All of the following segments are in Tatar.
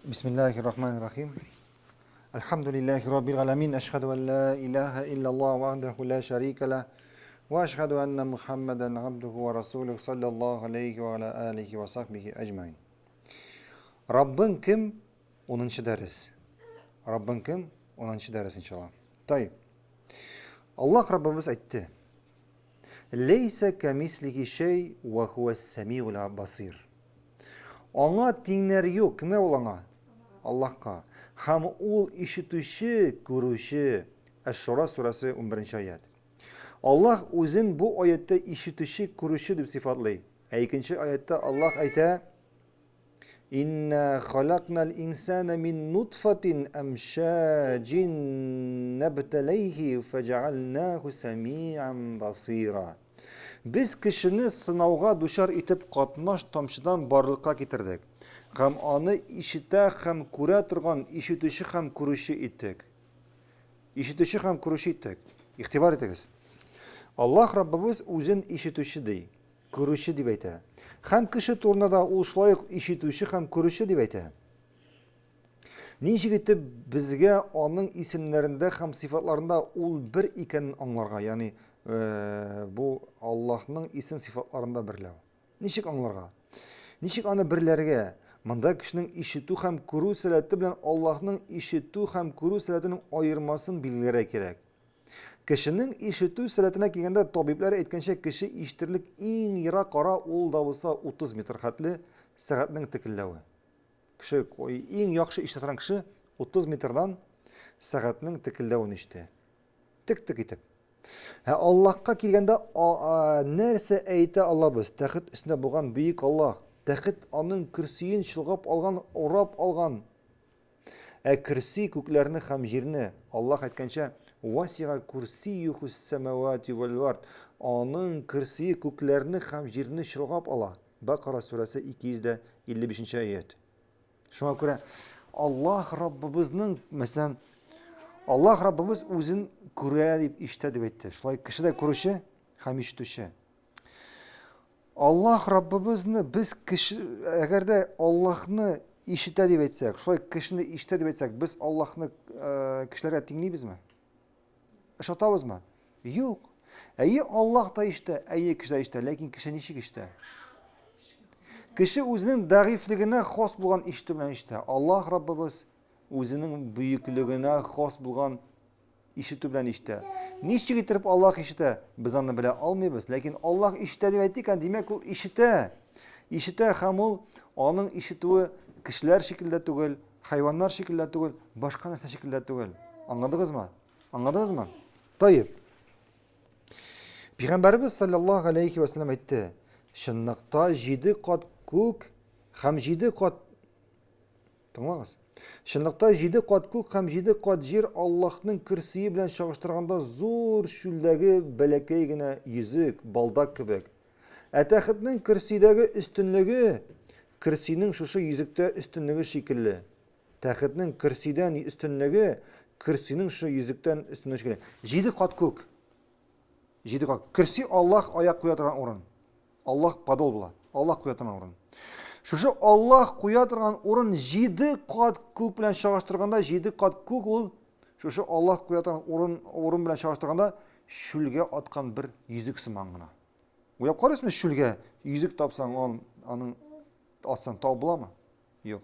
Бисмиллахи рахмани рахим. Әлхәмдүлилләһи раббил галәмин. Әшһәдү ан ла илаһа иллаллаһ вахдаху ла шәрика ла. Ва әшһәдү анна Мухаммадан абдуху ва расулуһу саллаллаһу алейхи ва аля алихи ва сахбихи әҗмәин. Раббың кем? 10 дәрес. Раббың кем? 10 дәрес иншалла. Тайып. Аллаһ Раббыбыз әйтте. Ләйсә кәмислихи шәй ва хуәс сәмигул басир. Аңа тиңнәр юк. Кемгә ул аңа? Аллаһка. Һәм ул ишетүче, күрүче. Әш-Шура сүрәсе 11 аять. Аллаһ үзен бу аятьтә ишетүче, күрүче дип сыйфатлый. Ә икенче аятьтә Аллаһ әйтә: Инна халакнал инсана мин нутфатин амшаҗин набталейхи фаҗаальнаху самиан басира. Без кешене сынауга дучар итеп катнаш тамчыдан барлыкка китердек һәм аны ишетә һәм күрә торган ишетүче һәм күрүче иттек. Ишетүче һәм күрүче иттек. Игътибар итегез. Аллаһ Раббыбыз үзен ишетүче ди. Күрүче дип әйтә. Һәм кеше турында да ул шулай ук ишетүче һәм күрүче дип әйтә. Ничек итеп безгә аның исемнәрендә һәм сыйфатларында ул бер икәнен аңларга, ягъни э, бу Аллаһның исем сыйфатларында берләү. Ничек аңларга? Ничек аны берләргә? Монда кешенең ишетү һәм күрү сәләте белән Аллаһның ишетү һәм күрү сәләтенең аермасын билгеләргә кирәк. Кешенең ишетү сәләтенә килгәндә, табибләр әйткәнчә, кеше ишетерлек иң ерак ара ул да булса 30 метр хәтле сәгатьнең текелләве. Кеше иң яхшы ишетә торган кеше 30 метрдан сәгатьнең текелләвен ишетә. Тек-тек итеп. Ә Аллаһка килгәндә нәрсә әйтә алабыз? Тәхет өстендә булган бөек Аллаһ. Тәхет аның көрсиен чолгап алган, урап алган. Ә көрси күкләрне һәм җирне, Аллаһ әйткәнчә, Васига курсиюхус самавати вәл ард, аның көрсие күкләрне һәм җирне чолгап ала. Бакара сүрәсе 255 нче аять. Шуңа күрә Аллаһ Раббыбызның, мәсәлән, Аллаһ Раббыбыз үзен күрә дип ишетә дип әйтте. Шулай кеше дә күрүче һәм ишетүче. Аллаһ Раббыбызны без кеше, әгәр дә Аллаһны ишетә дип әйтсәк, шулай кешене ишетә дип әйтсәк, без Аллаһны э, кешеләргә тиңлибезме? Ошатабызмы? Юк. Әйе, Аллаһ та ишетә, әйе, кеше дә ишетә, ләкин кеше ничек ишетә? Кеше үзенең дәгыйфлегенә хас булган ишетү белән ишетә. Аллаһ Раббыбыз үзенең бөеклегенә хас булган ишетү белән ишетә. Ничек итеп Аллаһ ишетә? Без аны белә алмыйбыз, ләкин Аллаһ ишетә дип әйтик, димәк ул ишетә. Ишетә һәм ул аның ишетүе кешеләр шикелле түгел, хайваннар шикелле түгел, башка нәрсә шикелле түгел. Аңладыгызмы? Аңладыгызмы? Таеп. Пәйгамбәрбез саллаллаһу алейхи ва саллям әйтте: "Чынлыкта җиде кат күк һәм җиде кат Тыңлагыз. Чынлыкта җиде кат күк һәм җиде кат җир Аллаһның көрсие белән чагыштырганда зур чүлдәге бәләкәй генә йөзек, балдак кебек. Ә тәхетнең көрсидәге өстенлеге көрсинең шушы йөзектә өстенлеге шикелле. Тәхетнең көрсидән өстенлеге көрсинең шушы йөзектән өстенлеге шикелле. Җиде кат күк. Җиде кат. Көрси Аллаһ аяк куя торган урын. Аллаһ подол була. Аллаһ куя торган урын. Шушы Аллаһ куя торган урын җиде кат күк белән чагыштырганда, җиде кат күк ул шушы Аллаһ куя торган урын урын белән чагыштырганда чүлгә аткан бер йөзек сыман гына. Уйлап карыйсызмы, чүлгә йөзек тапсаң, ул аның атсаң тау буламы? Юк.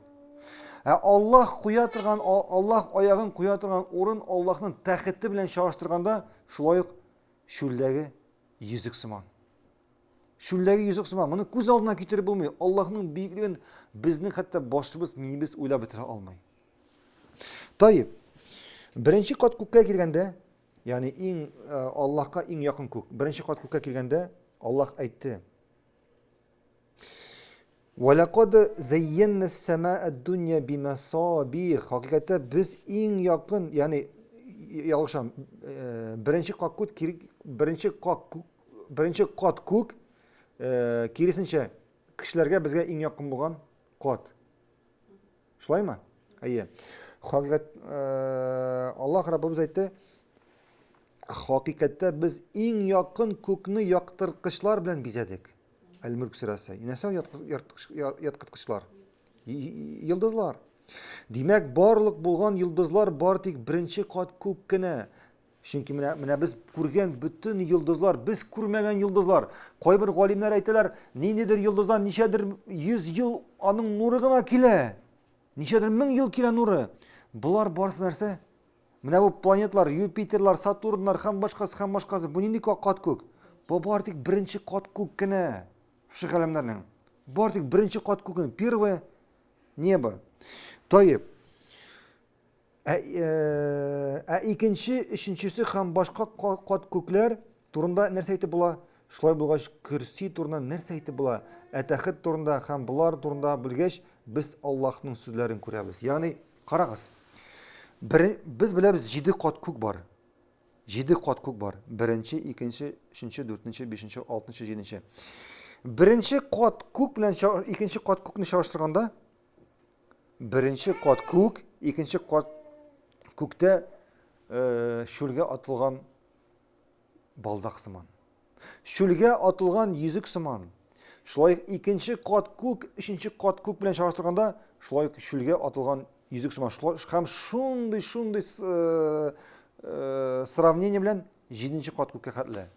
Ә Аллаһ куя торган, Аллаһ аягын куя торган урын Аллаһның тәхете белән чагыштырганда шулай ук чүлдәге йөзек сыман. Чүлдәге йөзек сыман. Моны күз алдына китереп булмый. Аллаһның бөеклеген безнең хәтта башыбыз, миебез уйлап бетерә алмый. Таип. Беренче кат күккә килгәндә, ягъни иң э, Аллаһка иң якын күк. Беренче кат күккә килгәндә Аллаһ әйтте: Вәләкад зәййәннә сәмаә дөнья бимәсабих. Хакыйкатьтә без иң якын, ягъни ялгышам, э, беренче кат күк, беренче кат күк, беренче кат күк, э, киресенчә, кешеләргә безгә иң якын булган кат. Шулаймы? Әйе. Хакыйкать э, Аллаһ Раббыбыз әйтте, хакыйкатьтә без иң якын күкне яктырткычлар белән бизәдек. Әл-Мөлк сүрәсе. Нәрсә яктырткычлар? Йолдызлар. Димәк, барлык булган йолдызлар бар тик беренче кат күк кенә. Чөнки менә, менә без күргән бөтен йолдызлар, без күрмәгән йолдызлар. Кайбер галимнәр әйтәләр, ниндидер йолдыздан ничәдер 100 ел аның нуры гына килә. Ничәдер мең ел килә нуры. Болар барысы нәрсә? Менә бу планеталар, Юпитерлар, Сатурннар һәм башкасы, һәм башкасы. Бу нинди кат күк? Бу бар тик беренче кат күк кенә. Шушы галәмнәрнең. Бар тик беренче кат күк кенә. Первое небо. Таеп. Ә, э, ә икенче, өченчесе һәм башка кат күкләр турында нәрсә әйтеп була? Шулай булгач, көрси турында нәрсә әйтеп була? Ә тәхет турында һәм болар турында белгәч, без Аллаһның сүзләрен күрәбез. Ягъни, карагыз. Бер, без беләбез, җиде кат күк бар. Җиде кат күк бар. Беренче, икенче, өченче, дүртенче, бишенче, алтынчы, җиденче. Беренче кат күк белән икенче кат күкне чагыштырганда, беренче кат күк, икенче кат күктә э, чүлгә атылган балдак сыман. Чүлгә атылган йөзек сыман. Шулай ук икенче кат күк, өченче кат күк белән чагыштырганда, шулай ук чүлгә атылган йөзек сыман. Һәм шундый шундый э, э, сравнение белән җиденче кат күккә хәтле.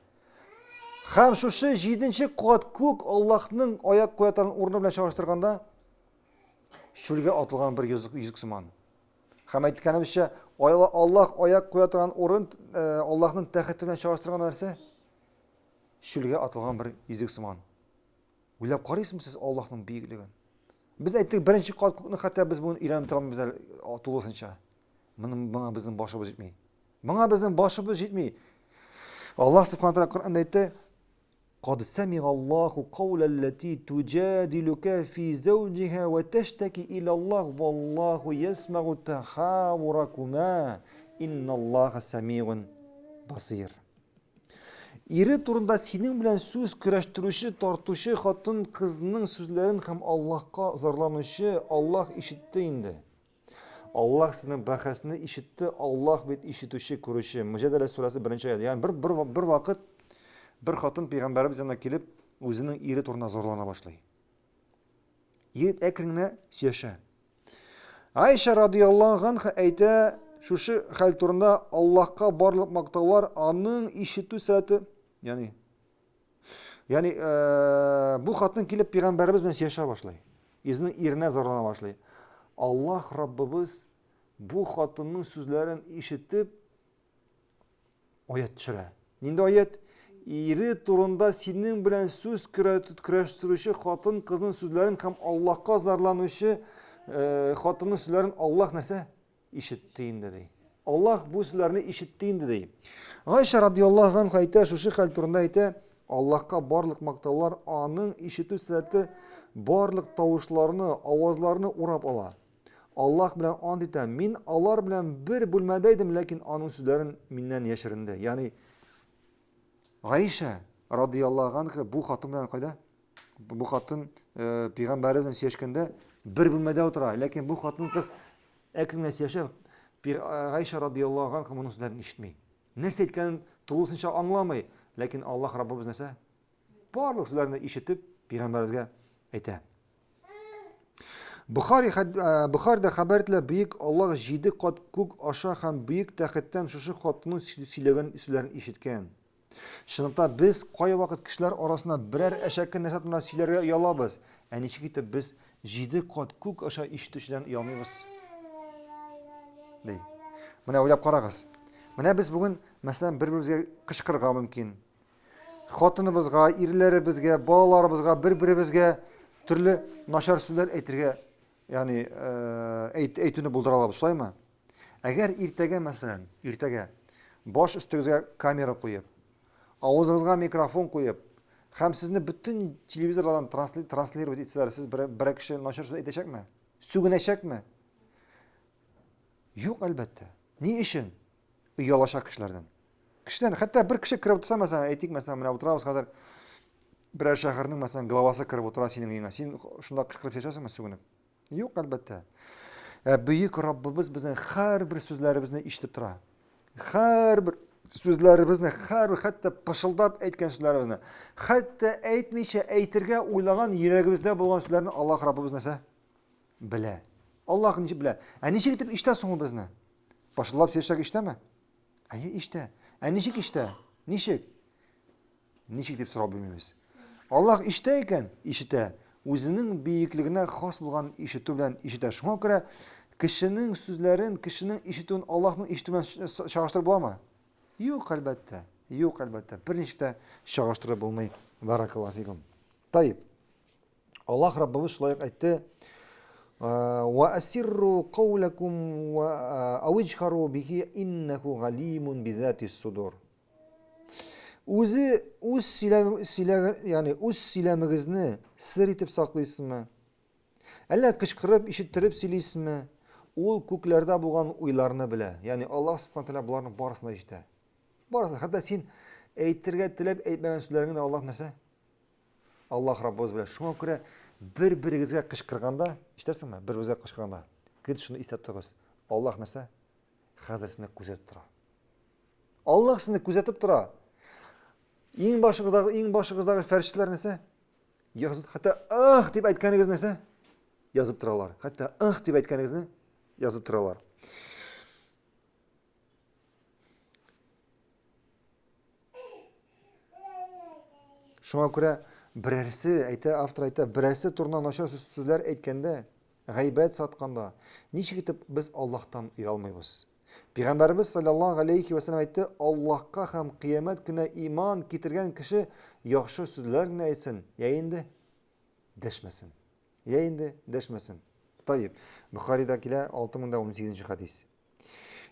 Һәм шушы җиденче кат күк Аллаһның аяк куя торган урыны белән чагыштырганда, чүлгә атылган бер йөзек, йөзек сыман. Һәм әйткәнебезчә, Аллаһ аяк куя торган урын э, Аллаһның тәхете белән чагыштырган нәрсә? Чүлгә атылган бер йөзек сыман. Уйлап карыйсызмы сез Аллаһның бөеклеген? Без әйттек, беренче кат күкне хәтта без бүген өйрәнеп тора алмыйбыз әле тулысынча. Моның моңа безнең башыбыз җитми. Моңа безнең башыбыз җитми. Аллаһ субхана тәгалә Коръәндә әйтте, Кад сәмигаллаһу кауләлләти туҗадилүкә фи зәүҗиһә вә тәштәки иләллаһ валлаһу ясмәгу тәхавуракума инналлаһа сәмигун басир. Ире турында синең белән сүз көрәштерүче, тартучы хатын кызның сүзләрен һәм Аллаһка зарланучы Аллаһ ишетте инде. Аллаһ сезнең бәхәсне ишетте, Аллаһ бит ишетүче, күрүче. Мөҗадәлә сүрәсе беренче аят. Ягъни бер, бер, бер вакыт бер хатын пәйгамбәребез янына килеп, үзенең ире турында зарлана башлый. Егет әкрен генә сөйләшә. Айша радиаллаһу анха әйтә, шушы хәл турында Аллаһка барлык мактаулар, аның ишетү сәләте, ягъни Ягъни э, бу хатын килеп пәйгамбәребез белән сөйләшә башлый. Үзенең иренә зарлана башлый. Аллаһ Раббыбыз бу хатынның сүзләрен ишетеп аят төшерә. Нинди аят? Ире турында синең белән сүз көрәштерүче хатын кызның сүзләрен һәм Аллаһка зарланучы э, хатынның сүзләрен Аллаһ нәрсә? Ишетте инде, ди. Аллаһ бу сүзләрне ишетте инде, ди. Гайшә радиаллаһу анха әйтә, шушы хәл турында әйтә, Аллаһка барлык мактаулар, аның ишетү сәләте барлык тавышларны, авазларны урап ала. Аллаһ белән ант итәм, мин алар белән бер бүлмәдә идем, ләкин аның сүзләрен миннән яшеренде. Ягъни Гайшә радиаллаһу анха бу хатын белән кайда? Бу хатын э, пәйгамбәребез белән сөйләшкәндә бер бүлмәдә утыра, ләкин бу хатын кыз әкрен генә сөйләшә. Э, Гайша радиаллаһу анха моның сүзләрен ишетми. Нәрсә әйткәнен тулысынча аңламый, ләкин Аллаһ Раббыбыз нәрсә? Барлык сүзләрне ишетеп, пәйгамбәребезгә әйтә. Бухари, э, Бухарида хәбәр ителә, бөек Аллаһ җиде кат күк аша һәм бөек тәхеттән шушы хатынның сөйләгән сүзләрен ишеткән. Чынлыкта без кайвакыт кешеләр арасында берәр әшәке нәрсә турында сөйләргә оялабыз. Ә ничек итеп без җиде кат күк аша ишетүчедән оялмыйбыз? Ди. Менә уйлап карагыз. Менә без бүген, мәсәлән, бер-беребезгә кычкырырга мөмкин. Хатыныбызга, ирләребезгә, балаларыбызга, бер-беребезгә төрле начар сүзләр әйтергә, ягъни э, әйт, әйтүне булдыра алабыз, шулаймы? Әгәр иртәгә, мәсәлән, иртәгә баш өстегезгә камера куеп, авызыгызга микрофон куеп, һәм сезне бөтен телевизорлардан транслировать итсәләр, сез бер, бер кеше начар сүз әйтәчәкме? Сүгенәчәкме? Юк, әлбәттә. Ни өчен? Оялачак кешеләрдән. Кешедән, хәтта бер кеше кереп утырса, мәсәлән, әйтик, мәсәлән, менә утырабыз хәзер, берәр шәһәрнең, мәсәлән, главасы кереп утыра синең өеңә. Син шунда кычкырып чәчәсеңме, сүгенеп? Юк, әлбәттә. Ә бөек Раббыбыз безнең һәрбер сүзләребезне ишетеп тора. Һәрбер сүзләребезне, һәрбер хәтта пышылдап әйткән сүзләребезне, хәтта әйтмичә әйтергә уйлаган йөрәгебездә булган сүзләрне Аллаһ Раббыбыз нәрсә? Белә. Аллаһ ничек белә? Ә ничек итеп ишетә соң ул безне? Пышылдап сөйләшсәк ишетәме? Әйе, ишетә. Ә ничек ишетә? Ничек? Ничек дип сорау бирмибез. Аллаһ ишетә икән, ишетә. Үзенең бөеклегенә хас булган ишетү белән ишетә. Шуңа күрә кешенең сүзләрен, кешенең ишетүен Аллаһның ишетүе белән чагыштырып буламы? Юк, әлбәттә. Юк, әлбәттә. Берничек тә чагыштырып булмый. Баракаллаһу фикум. Таиб. Аллаһ Раббыбыз шулай ук әйтте: "Ва асирру каулакум ва авиджхару бихи иннаху галимун бизатис судур." Үзе үз сөйләм сөйләгән, ягъни үз сөйләмегезне сер итеп саклыйсызмы? Әллә кычкырып ишеттереп сөйлисезме? Ул күкләрдә булган уйларны белә. Ягъни Аллаһ субхана тәгалә боларның барысын да ишетә. Барысын, хәтта син әйтергә теләп әйтмәгән сүзләреңне дә Аллаһ нәрсә? Аллаһ Раббыбыз белә. Шуңа күрә бер-берегезгә кычкырганда, ишетәсеңме? Бер-берегезгә кычкырганда, гел шуны истә тотыгыз. Аллаһ нәрсә? Хәзер сезне күзәтеп тора. Аллаһ сезне күзәтеп тора. Иң башыгыздагы, иң башыгыздагы фәрештәләр нәрсә? Язып, хәтта ых дип әйткәнегез нәрсә? Язып торалар. Хәтта ых дип әйткәнегезне язып торалар. Шуңа күрә берәрсе, әйтә, автор әйтә, берәрсе турында начар сүзләр әйткәндә, гайбәт сатканда, ничек итеп без Аллаһтан оялмыйбыз? Пәйгамбәребез саллаллаһу алейхи ва саллям әйтте, Аллаһка һәм кыямәт көненә иман китергән кеше яхшы сүзләр генә әйтсен, я инде дәшмәсен. Я инде дәшмәсен. Таиб. Бухарида килә 6018 хадис.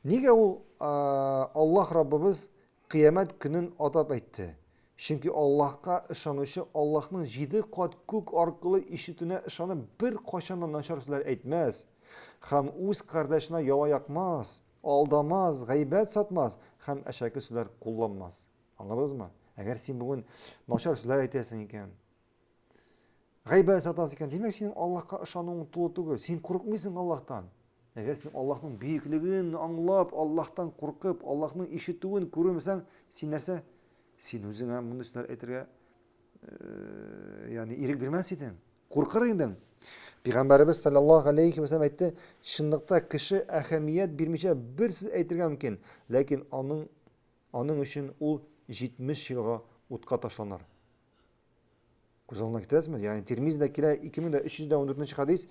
Нигә ул Аллаһ Раббыбыз кыямәт көнен атап әйтте? Чөнки Аллаһка ышанучы Аллаһның җиде кат күк аркылы ишетүенә ышанып бер кайчан да начар сүзләр әйтмәс һәм үз кардәшенә яла якмас, алдамас, гайбәт сатмас һәм әшәке сүзләр кулланмас. Аңладыгызмы? Әгәр син бүген начар сүзләр әйтәсең икән, Гайбәт сатасың икән, димәк, синең Аллаһка ышануың тулы түгел. Син курыкмыйсың Аллаһтан. Әгәр син Аллаһның бөеклеген аңлап, Аллаһтан куркып, Аллаһның ишетүен күрмәсәң, син нәрсә? Син үзеңә мондый сүзләр әйтергә э, ягъни ирек бирмәс идең. Куркыр идең. Пәйгамбәребез саллаллаһу алейхи ва саллям әйтте, чынлыкта кеше әһәмият бирмичә бер сүз әйтергә мөмкин, ләкин аның аның өчен ул 70 елга утка ташланыр. Күз алдына китерәсезме? Ягъни Тирмизидә килә 2314 хадис.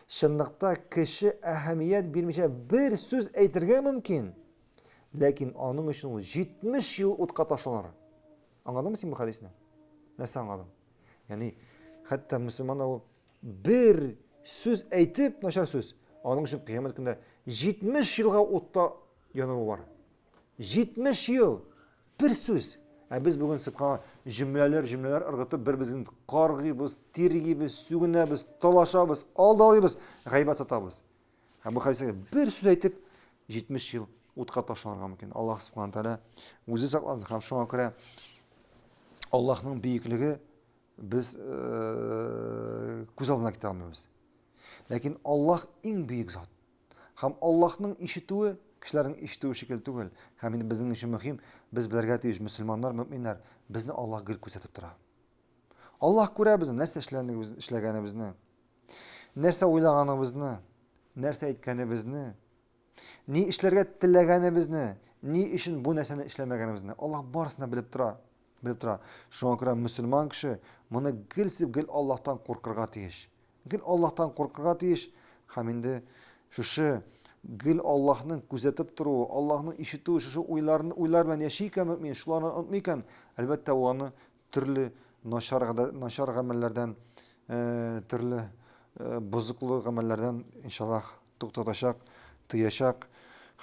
Чынлыкта кеше әһәмият бирмичә бер сүз әйтергә мөмкин. Ләкин аның өчен ул 70 ел утка ташланыр. Аңладыңмы син бу хадисне? Нәрсә аңладың? Ягъни хәтта мөселман ул бер сүз әйтеп, начар сүз, аның өчен кыямәт көндә 70 елга утта януы бар. 70 ел! Бер сүз. Ә без бүген субханалла җөмләләр, җөмләләр ыргытып бер-беребезне каргыйбыз, тиргибез, сүгенәбез, талашабыз, алдалыйбыз, гайбәт сатабыз. Ә бу хәдистә бер сүз әйтеп 70 ел утка ташланырга мөмкин. Аллаһ субхана тәгалә үзе сакласын һәм шуңа күрә Аллаһның бөеклеге без э, күз алдына китерә алмыйбыз. Ләкин Аллаһ иң бөек зат. Һәм Аллаһның ишетүе кешеләрнең ишетүе шикелле түгел. Һәм инде безнең өчен мөһим, без белергә тиеш, мөселманнар, мөэминнәр, безне Аллаһ гел күзәтеп тора. Аллаһ күрә безне, нәрсә эшләгәнебезне, нәрсә уйлаганыбызны, нәрсә әйткәнебезне, ни эшләргә теләгәнебезне, ни өчен бу нәрсәне эшләмәгәнебезне. Аллаһ барысын да белеп тора. Белеп тора. Шуңа күрә мөселман кеше моны гел гел Аллаһтан куркырга тиеш. Гел Аллаһтан куркырга тиеш һәм инде шушы гел Аллаһның күзәтеп торуы, Аллаһның ишетүе, шушы уйларны уйлар белән яши икән мөэмин, шуларны онытмый икән, әлбәттә, ул аны төрле начар начар гамәлләрдән, э, төрле э, бозыклы гамәлләрдән иншаллаһ туктатачак, тыячак.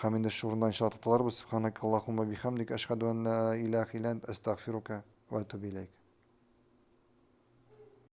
Һәм инде шул урында иншаллаһ тукталарбыз. Субханак Аллаһумма бихамдик, ашһаду ан ла илаһа илля ант, астагфирука ва атубу иләйк.